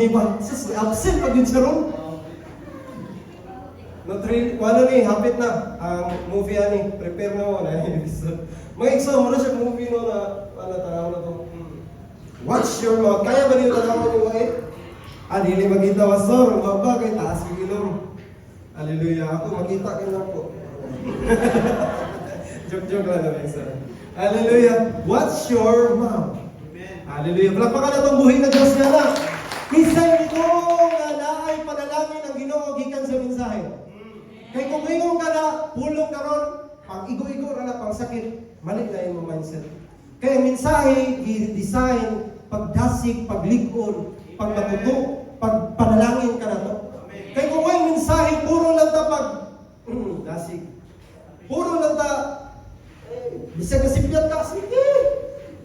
ni ba? Sus, absent pag yun siya ron. No, trail, wala ni, hapit na. Ang movie ani, prepare na mo na episode. Mga igsoon, mura siya movie no na, ano, tanaw na to. Watch your mouth. Kaya ba niyo tanawan yung wait? Ah, dili makita, pastor. Baba, kay taas yung ilong. Hallelujah. Ako, makita kayo lang po. Joke-joke lang naman, sir. Hallelujah. Watch your mouth. Amen. Hallelujah. Palakpakan na itong buhi na Diyos nga na. Kinsay nito nga naay panalangin ang Ginoo gikan sa mensahe. Kay kung ingon ka na, pulong karon, pang igo-igo ra na pang sakit, mali na imong mindset. Kay ang mensahe gi-design pagdasig, paglig-on, pagmatuto, pagpanalangin ka na to. Kay kung may mensahe puro lang ta pag dasig. Puro lang ta eh, bisag nasipyat ka, sige.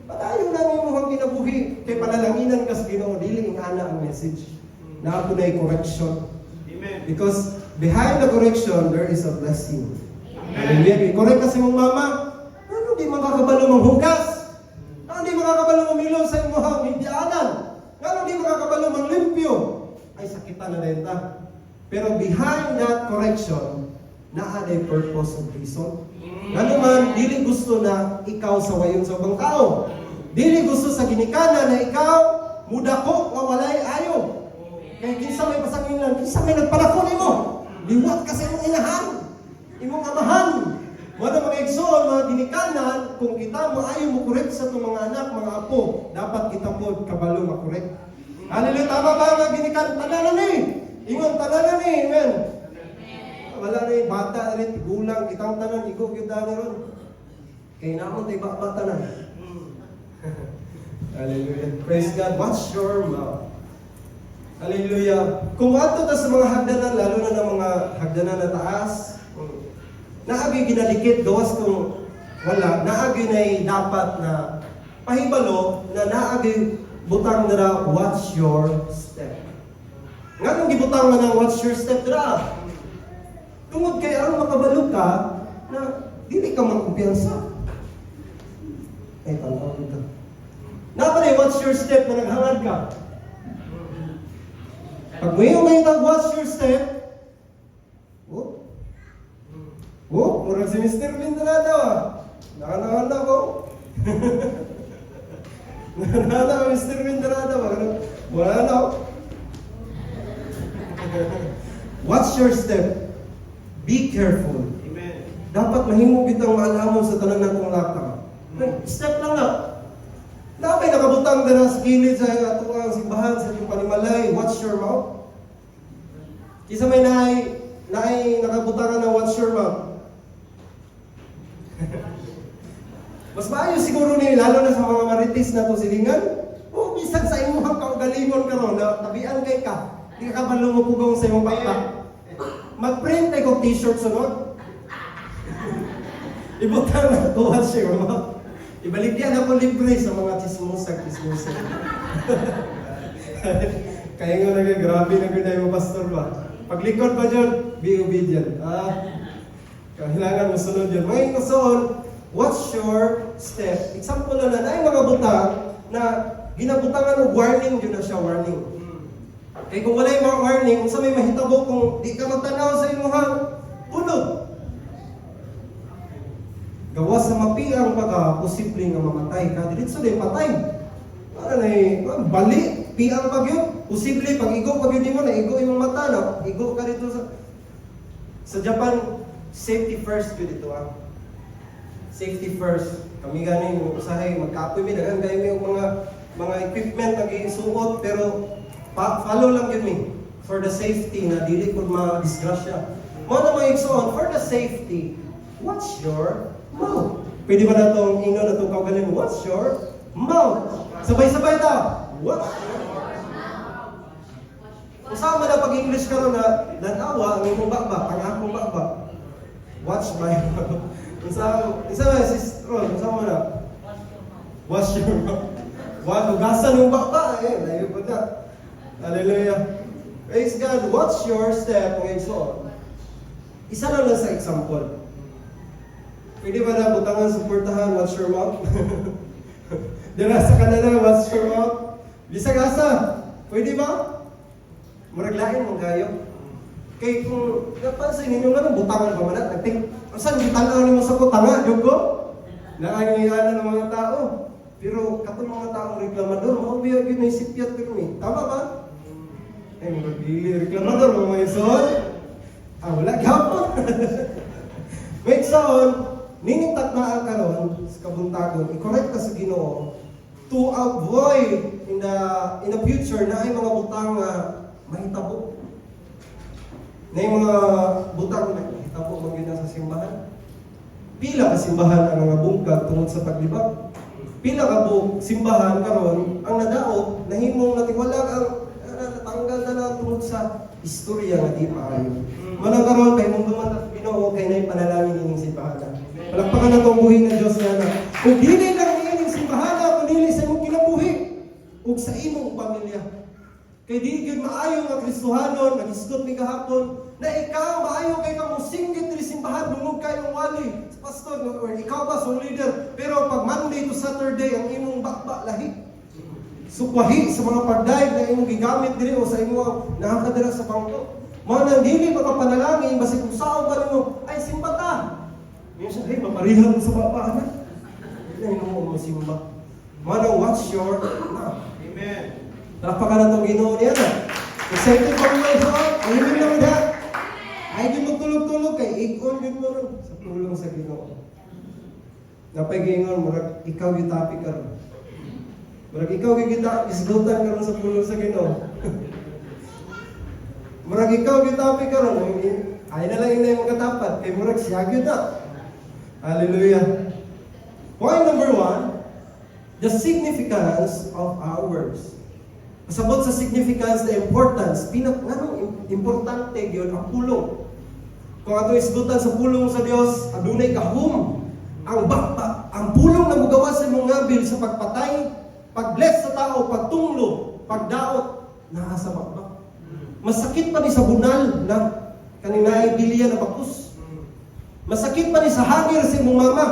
Padayon na ang imong kinabuhi. Kay panalanginan ka sa Ginoo, dili ing ana ang message. Naa po na correction. Amen. Because behind the correction, there is a blessing. Hallelujah. Correct kasi mong mama, ano di makakabalo manghugas? Ano di makakabalo mamilo sa imong hindianan? Ano di makakabalo manglimpyo? Ay, sakitan na din ta. Pero behind that correction, naa day purpose of reason. Ngano man, dili gusto na ikaw sawayon sa ubang tao. Dili gusto sa ginikanan na ikaw mudako nga walay ayo. Kay kinsa may pasangilan, kinsa may nagpadako nimo. Liwat ka sa imong inahan, imong amahan. Mao na, mga igsoon, mga ginikanan, kung kita maayo mo correct sa itong mga anak, mga apo, dapat kita po kabalo ma-correct. Hallelujah, tama ba, mga ginikan? Tanan ni. Ingon, tanan ni. Amen. Wala na yung bata na rin, tigulang, kitang tanan, igo kita ni ron. Kay naman tayo bata tanan. Hallelujah. Praise God. Watch your mouth. Hallelujah. Kung ato ta sa mga hagdanan, lalo na ng mga hagdanan na taas, naagi ginalikit, gawas kung wala, naagi na dapat na pahibalo na naagi butang na "Watch your step." Nga nung gibutang na ng "Watch your step" dira? Tungod kay aron makabalo ka na dili ka mangkumpiyansa. Ay, tanaw dito. Naa ba na "Watch your step" na naghangad ka? Pag may may tag "Watch your step," oh, oh, murag si Mr. Bean na daw ah. Nakanahan ko. Nakanahan ko, Mr. Bean na daw. Wala na ako. Watch your step. Be careful. Amen. Dapat mahimo kitang maalamon sa tanan ng lakaw. Step lang na. Naa bay nakabutang na sa gilid sa atuang simbahan sa inyong panimalay, "Watch your mouth"? Kinsa may naay nakabutangan na "Watch your mouth"? Mas maayo siguro ni lalo na sa mga marites na to silingan. O bisan sa imong kaugalingon karon na tabian kay ka. Di ka kabalo mo pugong sa imong bata. Mag-print tayo kog t-shirt sunod. Ibutang na ko "Watch your mouth." Ibaligyan ako libre sa mga chismosa, chismosa. Kaya nga nag grabe na gud mo, pastor ba. Paglikod pa dyan, be obedient. Ah, kailangan mo sunod yun. Mga igsoon, watch your step. Example na na, ay mga butang na ginabutangan og warning yun na siya, warning. Kay kung walay mga warning, unsa may mahitabo kung di ka magtanaw sa imong punog? Gawas sa mapiang pa ka, posible nga mamatay ka. Diretso din patay. Para na eh, bali, piang pa gyud. Posible pag igo pa gyud nimo na igo imong mata no. Igo ka dito sa Japan, safety first gyud dito ah. Safety first. Kami gani mo usahay magkapoy mi, daghan kayo mi og mga equipment na gisuot, pero follow lang gyud mi for the safety na dili ko ma-disgrasya. Mao na, mga igsoon, for the safety, watch your mouth. Pwede ba na itong ingon na itong kaugalingon? Watch your mouth. Sabay-sabay ta. Watch your mouth. Usama na pag-English karon na lanawa ang imong baba, ang akong baba. Watch my mouth. Unsa unsa ba sis Ron, unsa mo na? Wash your mouth. Wa hugasan yung baba eh, layo pa na. Hallelujah. Praise God. Watch your step, mga igsoon. Isa na lang sa example. Pwede ba na butangan suportahan "Watch your mouth"? Dira sa Canada, "Watch your mouth." Bisag asa. Pwede ba? Murag lain man kayo. Kay kung napansin ninyo nga nang butangan pa man na, nagting, saan gitanaw nimo sa kutanga, jud ko? Naangiyanan ng mga tao. Pero katong mga taong reklamador, mao biya gyud na sipyat pero ni. Tama ba? Ay, mga dili reklamador mga ison. Ah, wala gapon. May igsoon, nining taknaa karon sa kabuntagon, i-correct ka sa Ginoo to avoid in the future na ay mga butang nga mahitabo. Na yung mga butang na mahitabo man gyud na sa simbahan. Pila ka simbahan ang mga bungkag tungod sa paglibak. Pila ka buok simbahan karon ang nadaot, nahimong natiwalag ang natanggal na na tungod sa istorya nga di maayo. Manang karon kay mong duman sa Ginoo kay nay panalangin ining simbahan. Palakpakan na tong buhi ng Dios nga na. Kung dili lang ining simbahan, kung dili sa imong kinabuhi ug sa imong pamilya. Kay di gyud maayo nga Kristohanon, naghisgot mi gahapon na ikaw maayo kay ka mosinggit diri simbahan, dungog kay ang wali sa pastor or ikaw ba sa leader, pero pag Monday to Saturday ang imong bakba lahi. Sukwahi sa mga pagdayeg na imong gigamit diri o sa imong nakakadala sa bangko. Mao nang dili makapanalangin basig kung sao ba nimo ay simba ta. Minsan hey, maparihan mo sa baba ana. Dili na mo simba. Mao nang watch your mouth. Amen. Palakpakan na itong Ginoo niya na. Excited pa mo mga Amen na mo da. Ay, di mo tulog-tulog kay igon yun mo ron sa tulong sa Ginoo. Napay giingon, murag ikaw yung topic karon. Murag ikaw yung kita isgutan karon sa pulong sa Ginoo. Murag ikaw yung topic karon. Ay na lang inay mo katapat kay murag siya gyud na. Hallelujah. Point number 1, the significance of our words. Pasabot sa significance, the importance, pinak nganong importante gyud ang pulong. Kung ato isgutan sa pulong sa Dios, adunay gahom ang bakba, ang pulong na mugawas sa imong ngabil sa pagpatay, pagbless sa tao, pagtunglo, pagdaot, naa sa bakba. Masakit pa ni sa bunal na kaning bilya na bakus. Masakit pa ni sa hangir sa imong mama.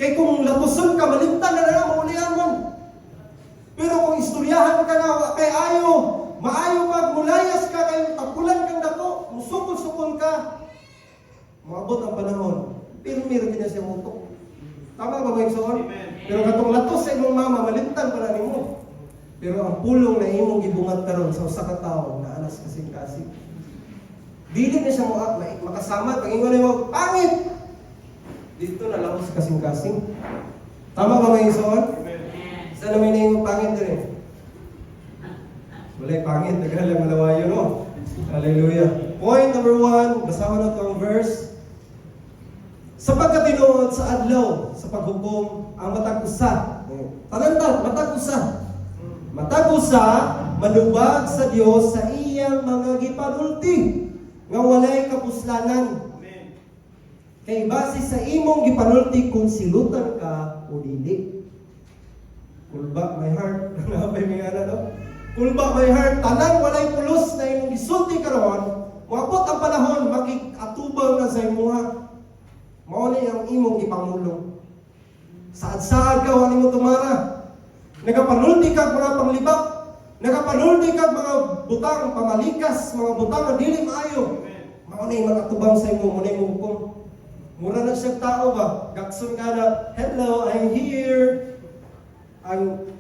Kay kung latuson ka, malimtan na na, maulian mo. Pero kung istoryahan ka nga, kay ayo, maayo pag mulayas ka, kay tapulan kang dako, musukol-sukol ka, moabot ang panahon, pirmi ra gyud siya mutok. Tama ba mga igsoon? Amen. Pero katong latos sa imong mama, malimtan pa na nimo. Pero ang pulong na imong gibungat karon sa usa ka tawo na alas kasing-kasing. Dili na siya mo makasama, pangingon nimo, pangit. Dito na lang sa kasing-kasing. Tama ba mga igsoon? Amen. Sa namin na yung pangit din eh. Wala'y pangit, naghala malawayo no. Hallelujah. Point number 1, basahon na ito ang verse. Sa pagkatinuod sa adlaw, sa paghukom, ang matag usa. Tanan ta, matag usa. Matag usa, manubag sa Dios sa iyang mga gipanulti nga walay kapuslanan. Amen. Kay base sa imong gipanulti kung silutan ka o dili. Kulba my heart. Napay may ana no? Kulba my heart, tanan walay pulos na imong gisulti karon, moabot ang panahon makig-atubang na sa imuha. Mao ni ang imong gipamulong. Saad-saad ka wa nimo tumara. Nagapanulti ka mga panglibak, nagapanulti ka mga butang pamalikas, mga butang nga dili maayo. Amen. Mao ni makatubang sa imo, mo na imong hukom. Mura na siyang tao ba? Gakson ka na, "Hello, I'm here." Ang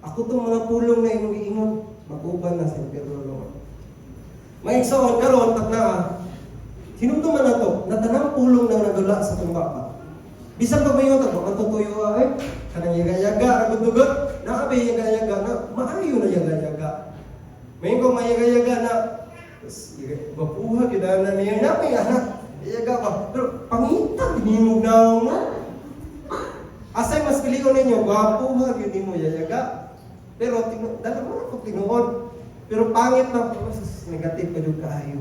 ako tong mga pulong na imong giingon, mag-uban na sa impyerno no. Maigsoon karon takna hinumduman na to, na tanang pulong na nagula sa tumba pa. Bisan pa mayon ta matutuyo ay kanang yaga-yaga ra gud dugot, naa ba yaga-yaga na maayo na yaga-yaga. May ko mayaga-yaga na bapuha gyud na niya na may anak. Yaga ba? Pero pangita nimo naong no. Asay mas pilion ninyo, gwapo ha gyud nimo yayaga. Pero dala mo na kung tinuod. Pero pangit na pero sus, negative pa jud kaayo.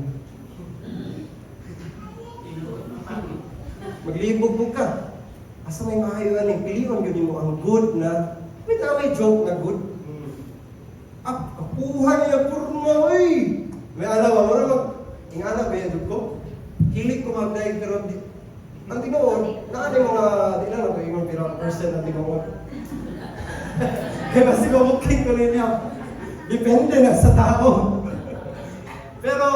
Maglibog ka. Asa may maayo ani pilion gyud nimo ang good na may na may joke na good. Ah, kapuhan niya porma oy. May alam ba mo mag ingana ba yan jud ko? Hilig ko magdaig pero di, ang tinuod, naa ni mga di na lang ko ingon pero ang person ang tinuod. Kaya basta ko booking ko ninyo. Depende na sa tao. Pero,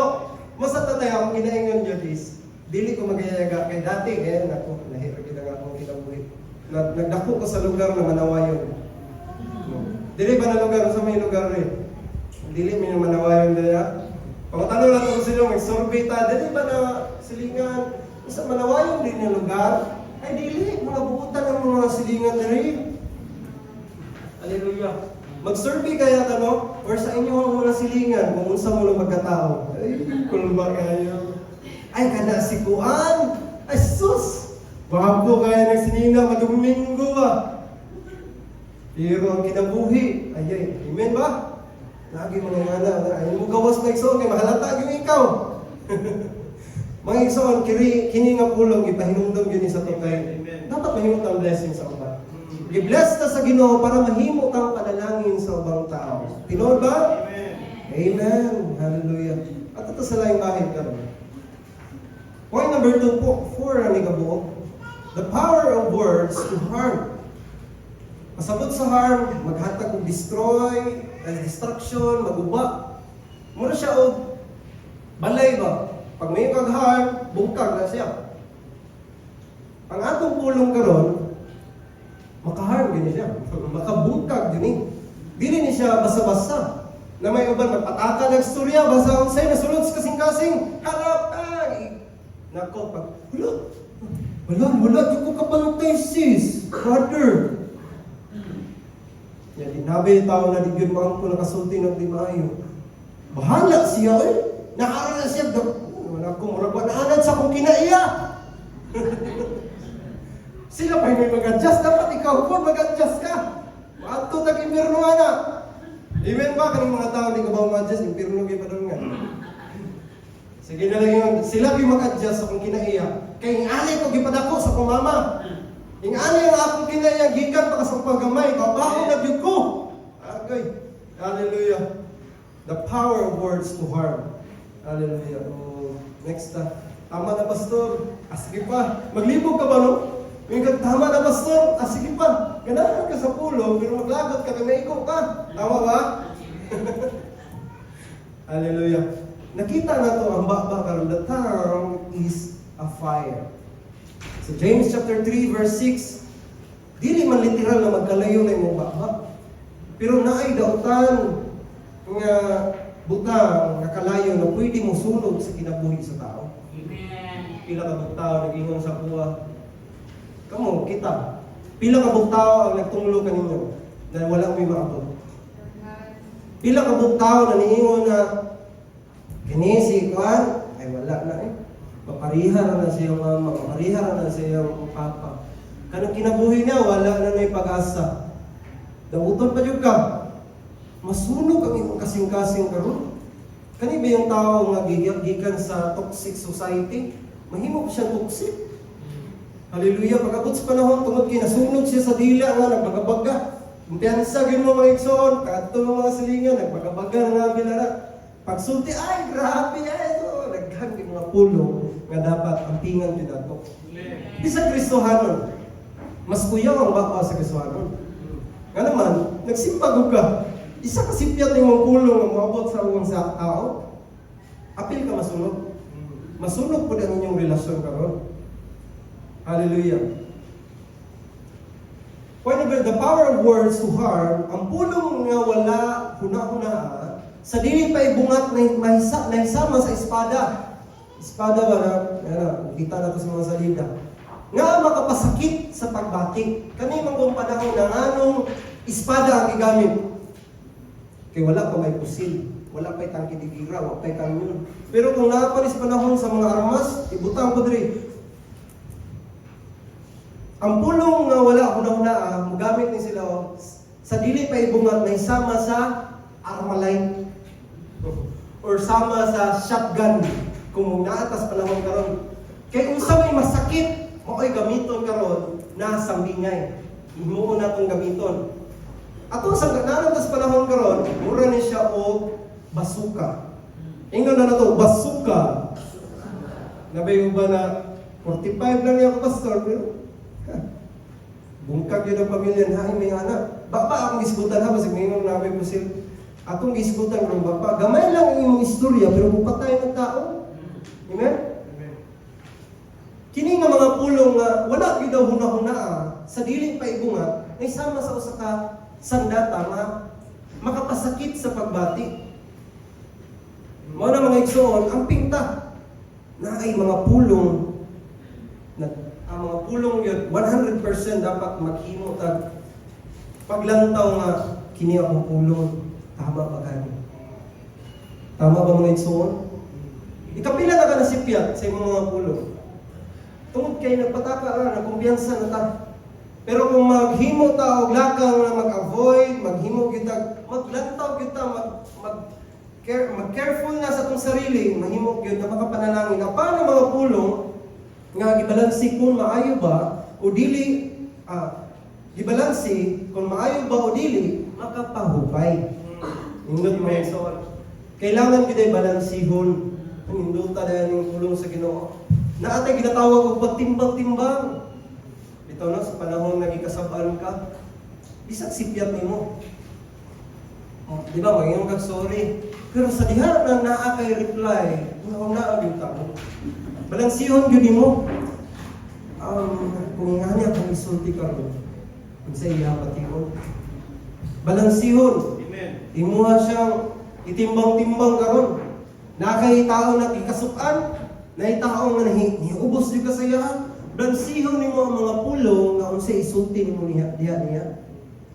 mas tatay akong ginaingon yun is, dili ko magayaga kay dati, kaya nako, nahira gid ang akong kinabuhi. Nagdako ko sa lugar na Manawayon. No. Dili ba na lugar sa may lugar rin? Dili mi na Manawayon dili ah. Pangutano lang ko sila, mag-survey ta, dili ba na silingan sa Manawayon din na lugar? Ay dili, mga buutan ang mga silingan diri. Hallelujah. Mag-survey kaya ka, no? Or sa inyo ang mga silingan, kung unsa mo lang magkatao. Ay, kulba kayo. Ay, kana si Kuan. Ay, sus! Gwapo kaya nagsinina, madomingo ba? Pero ang kinabuhi, ay, ay, amen ba? Lagi mga ngana, ay mo gawas na igsoon, kay mahalata gyud ikaw. Mga igsoon, kini, kini nga pulong, ipahinumdom yun sa kay Amen. dapat mahimo tang blessing sa uban. Gi-bless ta sa Ginoo para mahimo kang panalangin sa ubang tao. Tinuod ba? Amen. Amen. Hallelujah. At ito sa laing bahin karon. Point number two po, four ang kabuok. The power of words to harm. Pasabot sa harm, maghatag og destroy, as destruction, maguba. Mura siya og balay ba? Pag may kag harm, bungkag na siya. Ang atong pulong karon, makaharm gini siya. Makabungkag gini. Dili ni siya basta-basta. Na may uban magpataka ng istorya, basta unsay nasulod sa kasing-kasing, harap ah! Nako, pag, wala, wala, wala, di ko kapantay sis, brother. Ya, dinabi tao na di gyud man ko nakasulti ng di maayo. Bahala siya eh. Naara na siya. Wala ko, murag wa naanad sa akong kinaiya. Sila pa may mag-adjust. Dapat ikaw po mag-adjust ka. Maadto tag impierno ana. Amen ba? Kaning mga tao di ka ba ma-adjust? Impierno gyud pa nga. Sige na lang yun. Sila yung mag-adjust sa akong kinaiya. Kay ing ali ko gipadako sa akong mama. Ing ali ang akong kinaiya gikan pa ka sa paggamay. Babaho na gyud ko. Agay. Hallelujah. The power of words to harm. Hallelujah. Oh, next ta. Tama na, pastor. Ah, sige pa. Maglibog ka ba, no? May kag tama na, pastor. Ah, sige pa. Ganahan ka sa pulong, pero maglagot ka, kay maigo ka. Tama ba? Hallelujah. Nakita na to ang baba karon, the tongue is a fire. So James chapter 3 verse 6, dili man literal na magkalayo na imong baba. Pero naay dautan nga butang nga kalayo na pwede mo sunog sa kinabuhi sa tao. Amen. Pila ka buok tao nag-ingon sa kuha. Kamo, kita. Pila ka buok tao ang nagtunglo kaninyo na wala mo'y maabot. Pila ka buok tao na niingon na kini si Kuan ay wala na eh. Mapariha ra na siyang mama, mapariha ra na siyang papa. Kanang kinabuhi niya, wala na na'y pag-asa. Dauton pa jud ka. Masunog ang imong kasing-kasing karon. Kani ba yung tao nga gikan sa toxic society? Mahimo pa siya toxic. Hallelujah. Pag-abot sa panahon, tungod kay nasunog siya sa dila nga nagbagabaga. Kumpiyansa gyud mo mga igsoon, kadto mo mga silingan, nagbagabaga na nga bilara. Pagsulti, ay grabe ay ito. Daghan gyud mga pulong nga dapat ampingan gyud ato. Bisag Kristohanon, mas kuyaw ang baba sa Kristohanon. Nga naman, nagsimbag ka. Isa ka sipyat imong pulong nga moabot sa uwang sa tao. Apil ka masunog. Masunog pud ang inyong relasyon karon. Hallelujah. Point number, the power of words to harm, ang pulong nga wala huna-huna sa dili pa ibungat na mahisa, nahisama sa espada. Espada ba na, ano, kita na to sa mga salida. Nga makapasakit sa pagbati. Kani man kung panahon na nganong espada ang gigamit. Kay wala pa may pusil, wala pa tangke de gera, wala pa kanyon. Pero kung naa pa ni sa panahon sa mga armas, ibutang ko diri. Ang pulong nga wala huna-huna, mugamit ni sila oh, sa dili pa ibungat na isama sa Armalite or sama sa shotgun kung naatas panahon karon. Kay unsa may masakit mao'y gamiton karon na sambingay. Himuon natong gamiton. Ato sa naantas panahon karon, mura ni siya og basuka. Ingon na nato basuka. Nabay ba na 45 lang niya ako, pastor, pero ha, bungkag yun ang pamilya na ay may anak. Ba akong isgutan ha, basig ngayon na may pusil. Atong gisgutan karon ba pa, gamay lang ang imong istorya pero mupatay ng tao. Amen? Amen. Kini nga mga pulong nga wala gyud daw hunahuna sa dili pa ibungat ay sama sa usa ka sandata nga makapasakit sa pagbati. Mao na, mga igsoon, ang pinta na ay mga pulong na ang mga pulong yun 100% dapat maghimo tag paglantaw nga kini akong pulong, tama ba gani? Tama ba, mga igsoon? Ikapila na ka nasipyat sa imong mga pulong? Tungod kay nagpataka ra, nagkumpiyansa na ta. Pero kung maghimo ta og lakang na mag-avoid, maghimo kita, maglantaw kita, mag mag care, mag-careful na sa atong sarili, mahimo gyud na makapanalangin. Apan ang mga pulong nga gibalansi kung maayo ba o dili, gibalansi kung maayo ba o dili, makapahupay. Ingot, mga igsoon. Kailangan gyud ay balansihon. Ang induta na yung pulong sa Ginoo. Naa tay ginatawag og pagtimbang-timbang. Bitaw na sa panahon nga gikasab-an ka, bisag sipyat nimo. Oh, di ba, mangingon kag sorry. Pero sa diha na naa kay reply, una gyud ta mo. Balansihon gyud nimo. Kung nga niya kung isulti karon, unsa iya bation? Balansihon. Amen. Imuha siyang itimbang-timbang karon. Na kay tao na gikasukan, na tao nga nahi, niubos di ka sa iya. Bansihon nimo ang mga pulong nga unsay isulti nimo niya diha niya.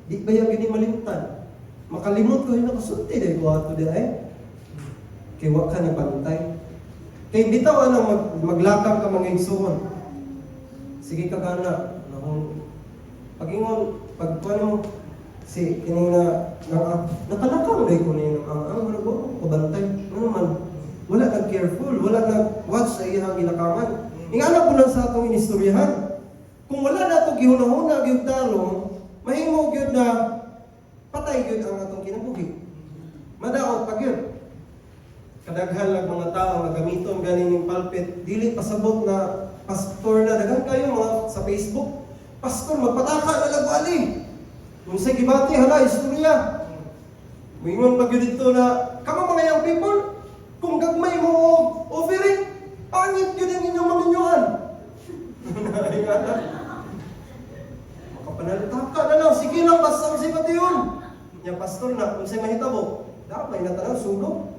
Di ba yung gini malimtan? Makalimot ko yung nakasulti dahil ko ato di ay. Kay wa ka ni pantay. Kay bitaw anang maglakang ka, mga igsuon. Sige ka gana, nahong pagingon pag kuan mo si kini na na nakalakang day ko niya ang wala ko kabantay ano man, wala nag careful, wala nag watch sa iyang gilakangan. Ingana po lang sa atong inistoryahan, kung wala na to gihunahuna gyud tarong, mahimo gyud na patay gyud ang atong kinabuhi, madaot pa gyud. Kadaghan lang mga tao nga gamiton ganin ning pulpit, dili pasabot na pastor na. Daghan kayo mga sa Facebook, pastor magpataka na lang ali unsay gibati, hala istorya. Moingon pa gyud dito na kamo mga young people, kung gagmay mo og offering, pangit gyud ang inyong maminyuhan. Makapanaltaka na lang, sige lang, basta unsay bation nya pastor na, unsay mahitabo, damay na tanan sunog.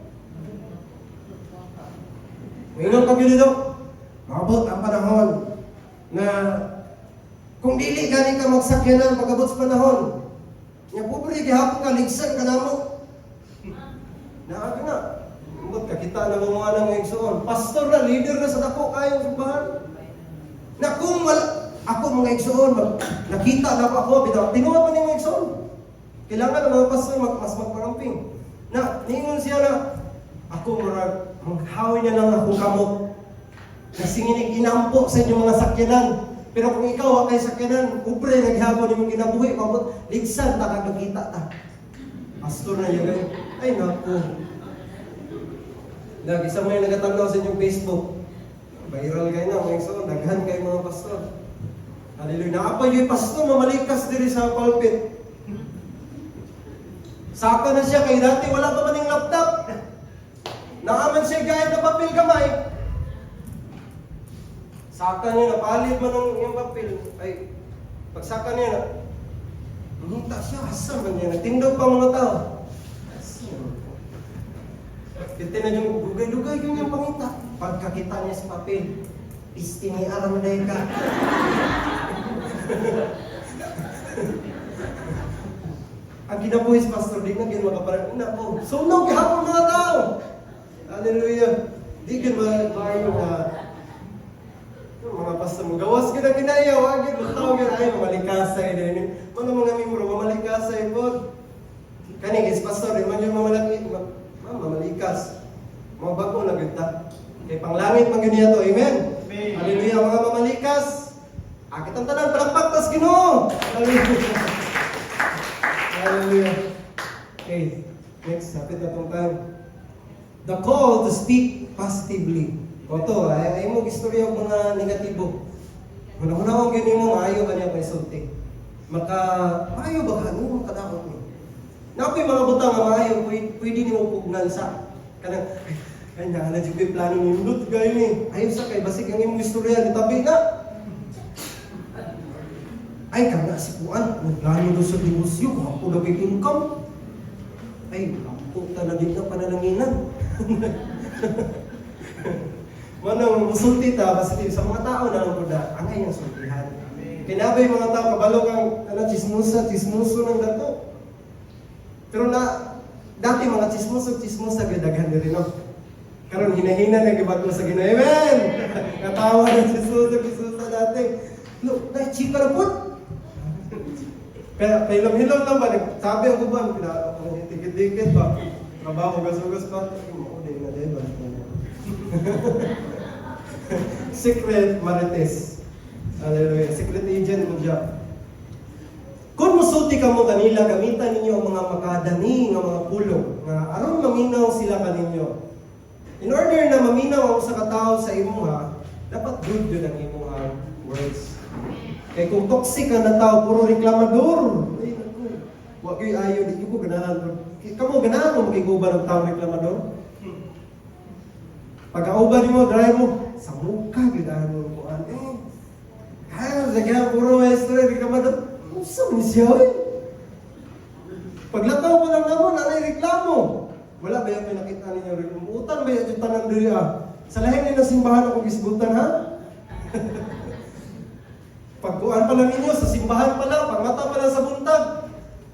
Moingon pa gyud dito, maabot ang panahon na kung dili gani ka magsakyanan pag-abot sa panahon, nya pobre gihapon ka, ligsan ka namo. Naa ka na. Umot ka kita na mga nang igsoon. Pastor na, leader na sa dako kayong simbahan. Na kung wala, ako, mga igsoon, nakita na ako, ako, bitaw, tinuha pa ni mga igsoon. Kailangan ang mga pastor mas magpangamping. Na, ningon siya na, ako murag, maghawi na lang akong kamot. Kasi nginig inampo sa inyong mga sakyanan. Pero kung ikaw wa kay sakyanan, pobre naghapon imong kinabuhi, pabot, ligsan ta kag nakita ta. Pastor na yun. Ay nako. Nag isa may nagatanaw sa inyong Facebook. Viral kayo na, mga igsoon, daghan kayo mga pastor. Hallelujah. Naa pa yung pastor mamalikas diri sa pulpit. Saka na siya kay dati wala pa maning laptop. Naaman siya gayad na papel gamay. Saka niya, napalit man ang iyang papel. Ay, pagsaka niya na, nangita siya, asa man niya, nagtindog pa mga tao. Asa man ko? Kita na yung dugay-dugay yun yung pangita. Pagkakita niya sa papel, "Pisti ni aram na ka." Ang kinabuhi sa pastor, di na gin makaparang, ina po. Sunog gihapon mga tao! Hallelujah! Di gin maayo na yung mga pastor mo, gawas gid ang kinaya, wag gid, lutaw gid ay mamalikasay din. Mga mga miyembro, mamalikasay po. Kani guys, pastor, di man yung mamalaki, mamalikas. Mga bago na gyud ta. Kay panglangit man gyud niya to. Amen. Amen. Hallelujah, mga mamalikas. Akit ang tanan, palakpak tas Ginoo. Hallelujah. Hallelujah. Okay, next, hapit na tong time. The call to speak positively. O to, ay mo istorya og mga negatibo. Una-una kong gini mo, maayo ba niya pa isulti? Maka, maayo ba ka? Ano mo kadaot ni? Naa mga butang nga maayo, pwede nimo pugnan sa kanang ay na na jud ko'y plano nindot gay ni. Ayo sa kay basig ang imong istorya gitabi na. Ay kana si kuan, nagplano do sa negosyo, ako daw kay income. Ay, ako ta na din na panalanginan. Manang musulti ta basta sa mga tao na lang pud angay ang sultihan. Kinabay mga tao kabalo kang ana chismosa, chismoso ng dato. Pero na dati mga chismoso, chismosa gyud daghan diri, no. Karon hinahina na gibag sa Ginoo. Amen. Katawa na chismosa, chismosa dati. No, na chika na pud. Kaya pahilom-hilom lang ba, sabi ang uban, pina, dikit-dikit ba, trabaho, gas-gas pa, ay, mao di na di ba? Secret Marites. Hallelujah. Secret agent mo siya. Kung musulti ka mo kanila, gamitan ninyo ang mga makadani nga mga pulong nga aron maminaw sila kaninyo. In order na maminaw ang usa ka tawo sa imuha, dapat good yun ang imuha words. Kay kung toxic ka na tao, puro reklamador. Ay, naku. Wa gyud ayo, di ko ganahan. Kamo ganahan mo makiguban ng tao reklamador? Pagkauban nimo, drive mo, sa mukha gyud ano kuan. Eh, ah, lagyan puro maestro reklamador. Unsa man siya oy? Paglakaw pa lang namo, nanay reklamo. Wala ba yung pinakita ninyo? Utan ba yung tanan diri ah? Sa lahi ni simbahan ako gisgutan, ha? Pagkuan pa lang ninyo, sa simbahan pa lang, pag mata pa lang sa buntag,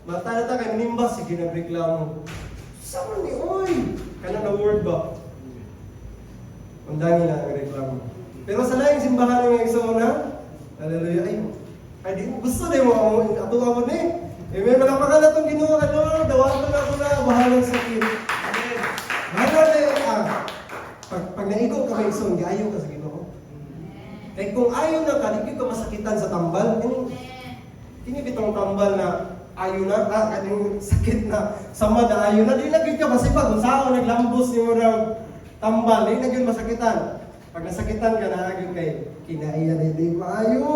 mata na ta kay nimba, sige nagreklamo. Sa man ni oy? Kana na word ba? Ang dami na ang reklamo. Pero sa laing simbahan ng igsoon na, hallelujah, ay, ay di mo gusto di mo ako, ato ako ni. Amen, malakpakan na itong Ginoo kay Lord, dawaton na ako na, bahalang sakit. Amen. Bahala na ah, pag naigo ka kay igsoon, giayo ka sa Ginoo. Kay kung ayo na ka, di ka masakitan sa tambal. Kini, kini bitong tambal na ayo na, ah, kaning sakit na, sama na ayo na, di na gyud ka masipag. Kung saan naglambos ni mo na tambal, di na gyud masakitan. Pag nasakitan ka na, gyud kay kinaiya na di maayo.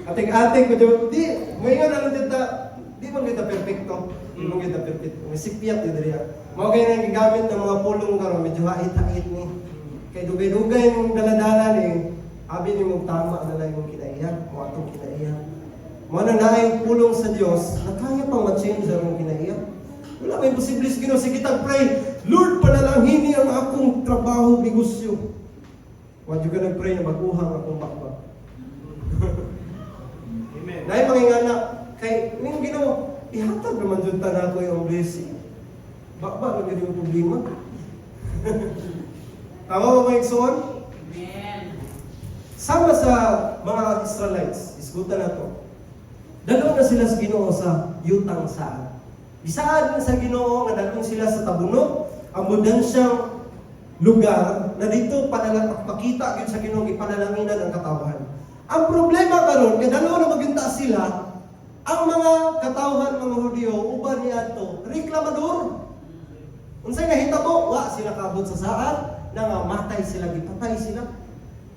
Atik-atik ko di, maingon na lang dito, di man kita perfecto. Di man kita perfecto. May sipiat di diri. Mao kay nang gigamit ng mga pulong karon medyo hait-hait ni. Kay dugay-dugay mong daladala ni, abi ni mong tama na lang yung kinaiya, o atong kinaiya. Mao na naay pulong sa Dios na kaya pang ma-change ang mong kinaiya. Wala may imposible sa Ginoo. Sige tag pray, "Lord, panalangini ang akong trabaho, negosyo." Wa jud ka nag-pray na baguha ang akong bakbak. Amen. Naay mga ingana, kay ning Ginoo, ihatag naman jud ta nako yung blessing. Bakba lang gyud yung problema. Tama ba, mga igsoon? Amen. Sama sa mga Israelites, isgutan na to. Dalaw na sila sa Ginoo sa yutang saad. Bisaad na sa Ginoo nga dalon sila sa tabunok, abundansyang lugar na dito pakita gyud sa Ginoo gipanalanginan ang katawhan. Ang problema karon kay dalaw na maginta sila, ang mga katawhan, mga Hudiyo uban niadto reklamador. Unsay nahitabo? Wa sila kaabot sa saad, nangamatay sila, gipatay sila.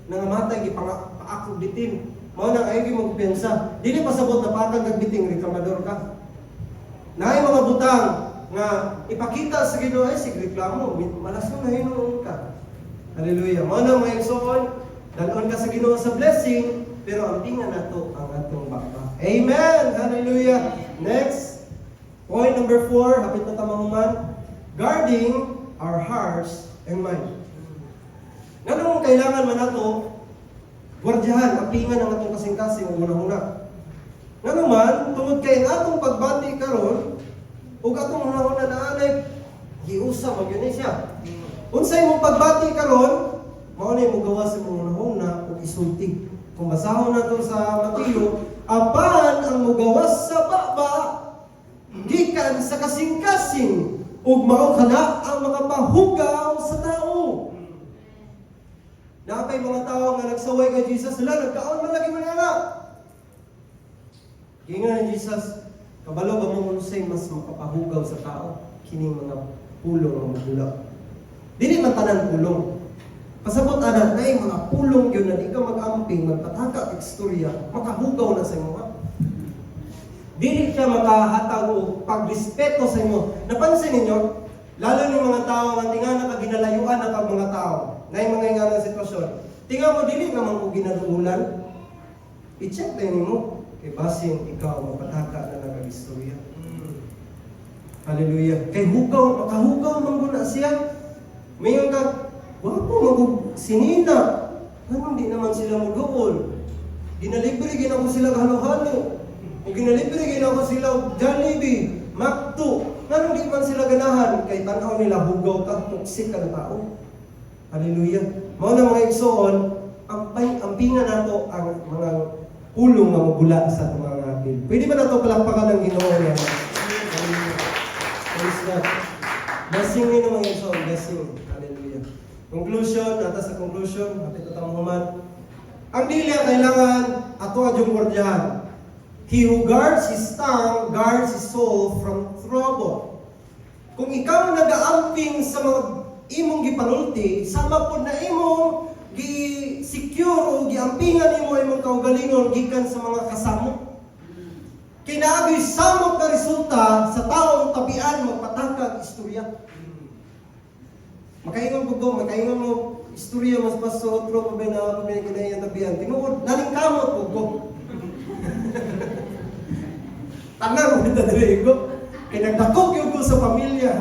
Nangamatay, gipaakog bitin. Mao nang ayaw mo kumpiyansa. Dili pasabot na patag kag biting reklamador ka. Naay mga butang nga ipakita sa Ginoo ay sig reklamo, malason na hinuon ka. Hallelujah. Mao nang mga igsoon, dalon ka sa Ginoo sa blessing, pero ang tingnan nato ang atong baba. Amen. Hallelujah. Next, point number 4, hapit na ta mahuman, guarding our hearts and mind. Nganong kailangan man nato gwardyahan, apingan ang atong kasing-kasing ug hunahuna? Ngano man, tungod kay ang atong pagbati karon ug atong hunahuna na anay giusa man gyud ni siya. Unsay imong pagbati karon, mao na imong gawas sa imong hunahuna ug isulti. Kung basahon nato sa Mateo, apan ang mugawas sa baba gikan sa kasing-kasing ug mao kana ang makapahugaw sa tao. Naa pay mga tao nga nagsaway kay Jesus, sila nagkaon man lagi man ana. Giingon ni Jesus, "Kabalo ba mo unsay mas makapahugaw sa tao? Kining mga pulong nga mabula." Dili man tanan pulong. Pasabot ana, naay mga pulong yun na di ka mag-amping, magpataka istorya, makahugaw na sa imo. Dili siya makahatag og pagrespeto sa imo. Napansin ninyo, lalo ni mga tao nga tinga na ka ginalayuan na kag mga tao, na mga nga nga sitwasyon. Tinga mo dili nga man ko ginaduulan. I-check na nimo kay basin ikaw mapataka na nag istorya. Hallelujah. Kay hugaw, makahugaw man guna siya. Mayon ka, wapo magug sinina. Anong di naman sila muduol? Ginalibre gina ko sila halo-halo. O ginalibre gina ko sila og Jollibee, Macdo. Nganong di man sila ganahan kay tan-aw nila hugaw ka, toxic ka na tao. Hallelujah. Mao na, mga igsoon, ampingan nato ang mga pulong nga mabula sa atong mga ngabil. Pwede ba nato palakpakan ng Ginoo niya? Hallelujah. Praise God. Blessing ni mga igsoon, blessing. Hallelujah. Conclusion, nata sa conclusion, hapit na tang human. Ang dili kailangan ato adyong gwardiyahan. He who guards his tongue guards his soul from trouble. Kung ikaw nagaamping sa mga imong gipanulti, sama pod na imong gi-secure o giampingan nimo imong kaugalingon gikan sa mga kasamok. Kay naagay samok na resulta sa taong tabian magpatakag istorya. Makaingon ko go, makaingon mo istorya mas pas sa otro pa ba na pa ba kinaya tabian. Tinuod, nalingkamot ko ko. Tanan mo kita diri ko. Kay nagdakog gyud ko sa pamilya,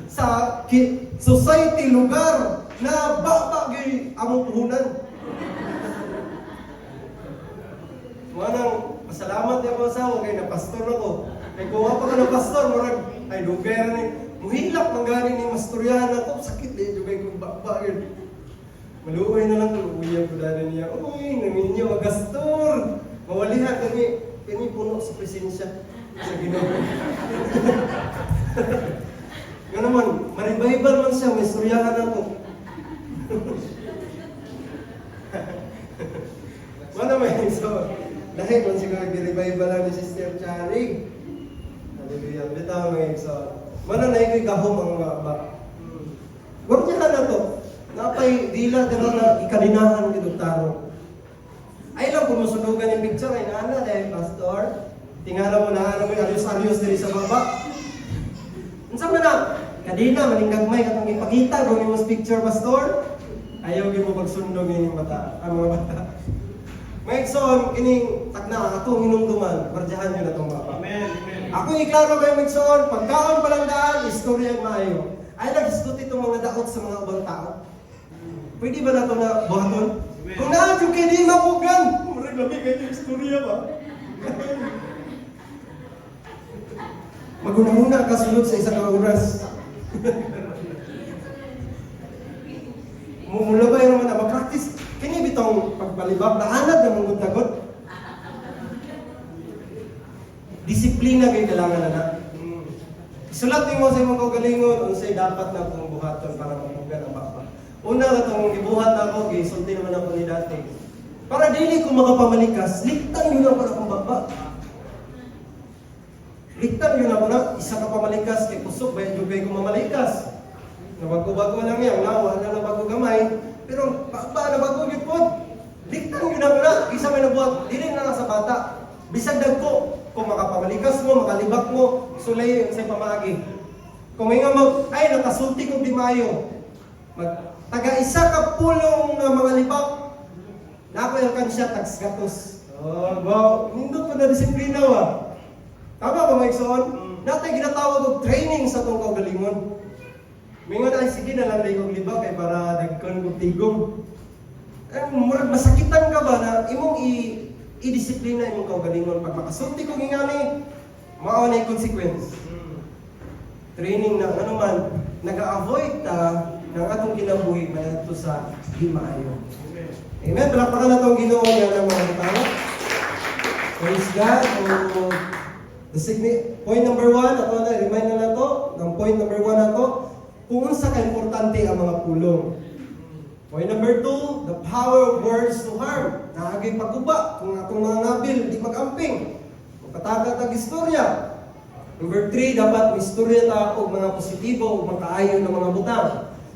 sa society, lugar na baba gyud among puhunan. Manang pasalamat ako asawa kay na pastor ako. Kay kung pa ka na pastor, murag ay dugay ra ni. Muhilak man gani ni mastoryahan ako, sakit di jud kay kung baba yun. Maluoy na lang ko, uyab ko dali niya. Uy, naminyo magastor. Mawalihan kami, kini puno sa presensya sa Ginoo. Nga naman, ma-revival man siya, may istoryahan ako. Mana may so, dahil man siguro gi-revival lang ni Sister Chari. Hallelujah. Bitaw, mga so. Mana na iko'y gahom ang mga ba. Gwardiyahan na to. Napay dila dira na ikadinahan gid taro. Ay lang kung musunugan yung picture ay naana dahil pastor. Tingala mo na ano mo yung aryos-aryos diri sa baba. Unsa man na? Kadina maning gagmay katong ipakita kung imong picture, pastor. Ayaw gyud mo pagsundog ining bata, ang mga bata. Mga igsoon, kining takna atong hinumduman, gwardiyahan nyo na tong baba. Amen. Amen. Ako iklaro kayo, mga igsoon, pagkaon pa lang daan, istorya maayo. Ay lang hisguti itong mga daot sa mga ubang tao. Pwede ba nato na buhaton? Amen. Kung naa jud kay di mapugan, murag lami kayo yung istorya ba? Magunahuna ka sulod sa isa ka oras. Mumulabay naman na ma-practice. Kini bitong pagbalibab na anad na mong tagod. Disiplina kay kailangan na na. Isulat nimo sa imong kaugalingon unsay dapat na akong buhaton para mapugan ang baba. Una katong gibuhat ako, gisulti naman ako ni dati. Para dili ko makapamalikas, liktan yun ako na akong baba. Liktan yun ako na, isa ka pamalikas, kay kusog, bayan jud kay ko mamalikas. Nabago-bago lang yan, wala, wala na bago gamay. Pero baba na bago yun po. Liktan yun ako na, isa may nabuhat, dili na lang sa bata. Bisag dagko, kung makapamalikas mo, makalibak mo, sulay sa pamaagi. Kung may nga mag, ay nakasulti kong di maayo. Mag, taga isa ka pulong nga mga libak, na ako yung kansya, tags gatos. Oh, wow, nindot pa na disiplina wa. Tama ba, mga igsoon? Natay ginatawag og training sa tong kaugalingon. Mingon ay sige na lang kog libak kay para dagkon kog tigom. Eh, murag masakitan ka ba na imong i-disiplina imong kaugalingon pag makasulti kog ingani, mao na yung consequence. Training na ano man naga-avoid ta ng atong kinabuhi mahadto sa di maayo. Amen. Amen. Palakpakan na itong Ginoo nga ng mga tao. Praise God. So, point number 1, ato na, remind na nato, ng point number 1 na to, kung unsa ka importante ang mga pulong. Point number 2, the power of words to harm. Naagay pagguba kung atong mga ngabil, di mag-amping. Magpataga tag istorya. Number 3, dapat may istorya ta og mga positibo o makaayo na mga butang.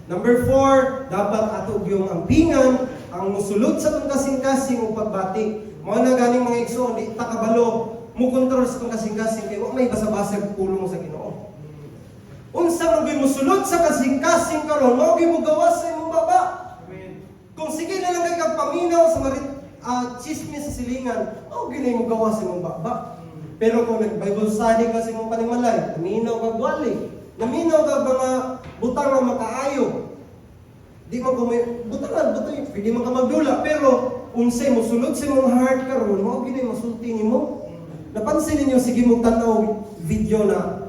Number 4, dapat ato yung ampingan ang musulod sa atong kasing-kasing ug pagbati. Mao na ganing, mga igsoon, di ta kabalo. mo kontrol sa atong kasing-kasing kay wa may basa-basag pulong sa Ginoo. Unsa man gyud mosulod sa kasing-kasing karon, mao gyud mo gawas sa imong baba. Amen. Kung sige na lang kay kag paminaw sa marit chismis sa silingan, mao gyud mo gawas sa imong baba. Pero kung nag-Bible study ka sa imong panimalay, naminaw kag wali, naminaw ka mga butang nga makaayo, di man kung may butangan, butang, pwede man ka magdula, pero unsay mosulod sa imong heart karon, mao gyud mo masulti nimo. Napansin ninyo, sige mo tan-aw video na